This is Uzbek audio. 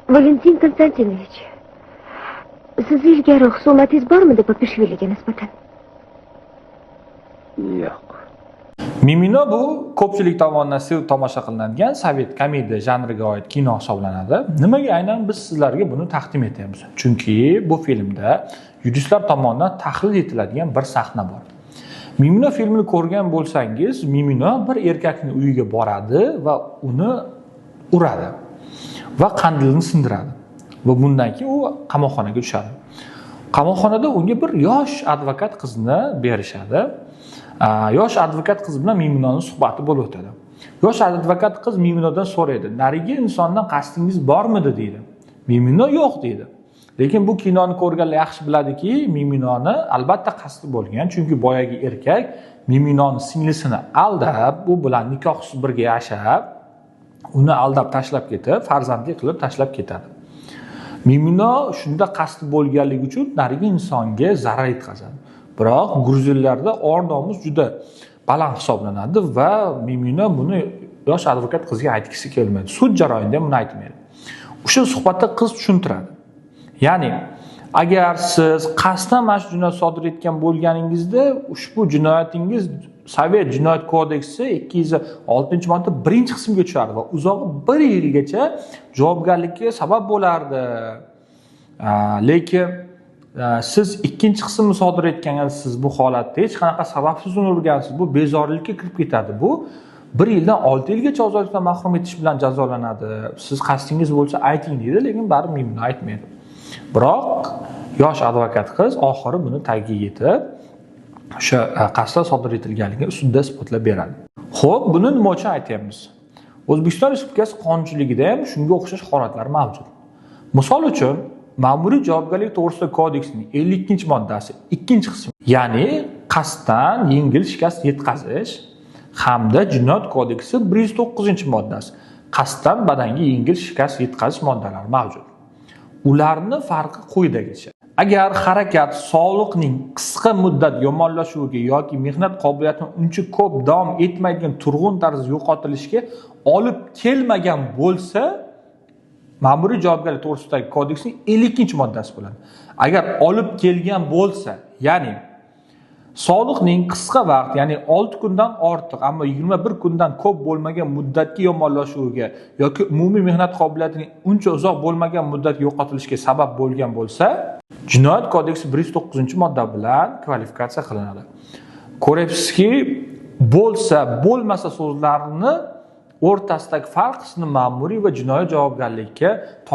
Valentin Konstantinovich, sizni ilgari husumatingiz bormidi Papishviliga nisbatan? Yo'q. Mimino bu ko'pchilik tomonidan sevib tomosha qilinadigan sovet komediya janriga oid kino hisoblanadi. Nimaga aynan biz sizlarga buni taqdim etyapmiz? Chunki bu filmda yuristlar tomonidan tahlil etiladigan bir sahna bor. Mimino filmini ko'rgan bo'lsangiz, Mimino bir erkakning uyiga boradi va uni uradi va qandilini sindiradi. Va bundan keyin u qamoqxonaga tushadi. Qamoqxonada unga bir yosh advokat qizni berishadi. Yosh advokat qiz bilan Miminoni suhbati bo'lib o'tadi. Yosh advokat qiz Miminodan so'raydi: "Narigi insondan qasdingiz bormidi?" deydi. Mimino yo'q deydi. Lekin bu kinoni ko'rganlar yaxshi biladiki, Miminoni albatta qasdi bo'lgan, chunki boyagi erkak Miminoni singlisini aldab, u bilan nikohsiz birga yashab, uni aldab tashlab ketib, farzandli qilib tashlab ketadi. Mimino shunda qasdi bo'lganligi uchun narigi insonga zarar yetkazadi. Biroq gruzinlarda or-nomus juda baland hisoblanadi va Mimino buni yosh advokat qizga aytgisi kelmaydi. Sud jarayonida ham buni aytmaydi. O'sha suhbatda qiz tushuntiradi. Ya'ni agar siz qasddan mana shu jinoyat sodir etgan bo'lganingizda, ushbu jinoyatingiz Sovet jinoyat kodeksi 206-modda 1-qismga tushardi va uzog'i 1 yilgacha javobgarlikka sabab bo'lardi. Lekin siz 2-qismni sodir etgansiz, bu holatda hech qanaqa sababsiz uni urgansiz, bu bezorilikka kirib ketadi. Bu 1 yildan 6 yilgacha ozodlikdan mahrum etish bilan jazolanadi. Siz qasdingiz bo'lsa ayting deydi, lekin baribir buni aytmaydi. Biroq yosh advokat qiz oxiri buni tagiga yetib, o'sha qasddan sodir etilganligini sudda isbotlab beradi. Xo'p, buni nima uchun aytyapmiz? O'zbekiston Respublikasi qonunchiligida ham shunga o'xshash holatlar mavjud. Misol uchun, Ma'muriy javobgarlik to'g'risidagi kodeksning 52-moddasi 2-qismi, ya'ni qasddan yengil shikast yetkazish hamda Jinoyat kodeksi 109-moddasi qasddan badanga yengil shikast yetkazish moddalari mavjud. Ularni farqi quyidagicha. Agar harakat sog'liqning qisqa muddat yomonlashuviga yoki mehnat qobiliyatini uncha ko'p davom etmaydigan turg'un tarzda yo'qotilishiga olib kelmagan bo'lsa, Ma'muriy javobgarlik to'g'risidagi kodeksning 52-moddasi bo'ladi. Agar olib kelgan bo'lsa, ya'ni sog'liqning qisqa vaqt, ya'ni 6 kundan ortiq, ammo 21 kundan ko'p bo'lmagan muddatga yomonlashuviga yoki umumiy mehnat qobiliyatining uncha uzoq bo'lmagan muddatga yo'qotilishiga sabab bo'lgan bo'lsa, Jinoyat kodeksi 109-modda bilan kvalifikatsiya qilinadi. Ko'ryapsizki, bo'lsa, bo'lmasa so'zlarini o'rtasidagi farq sizni ma'muriy va jinoiy javobgarlikka tortadi.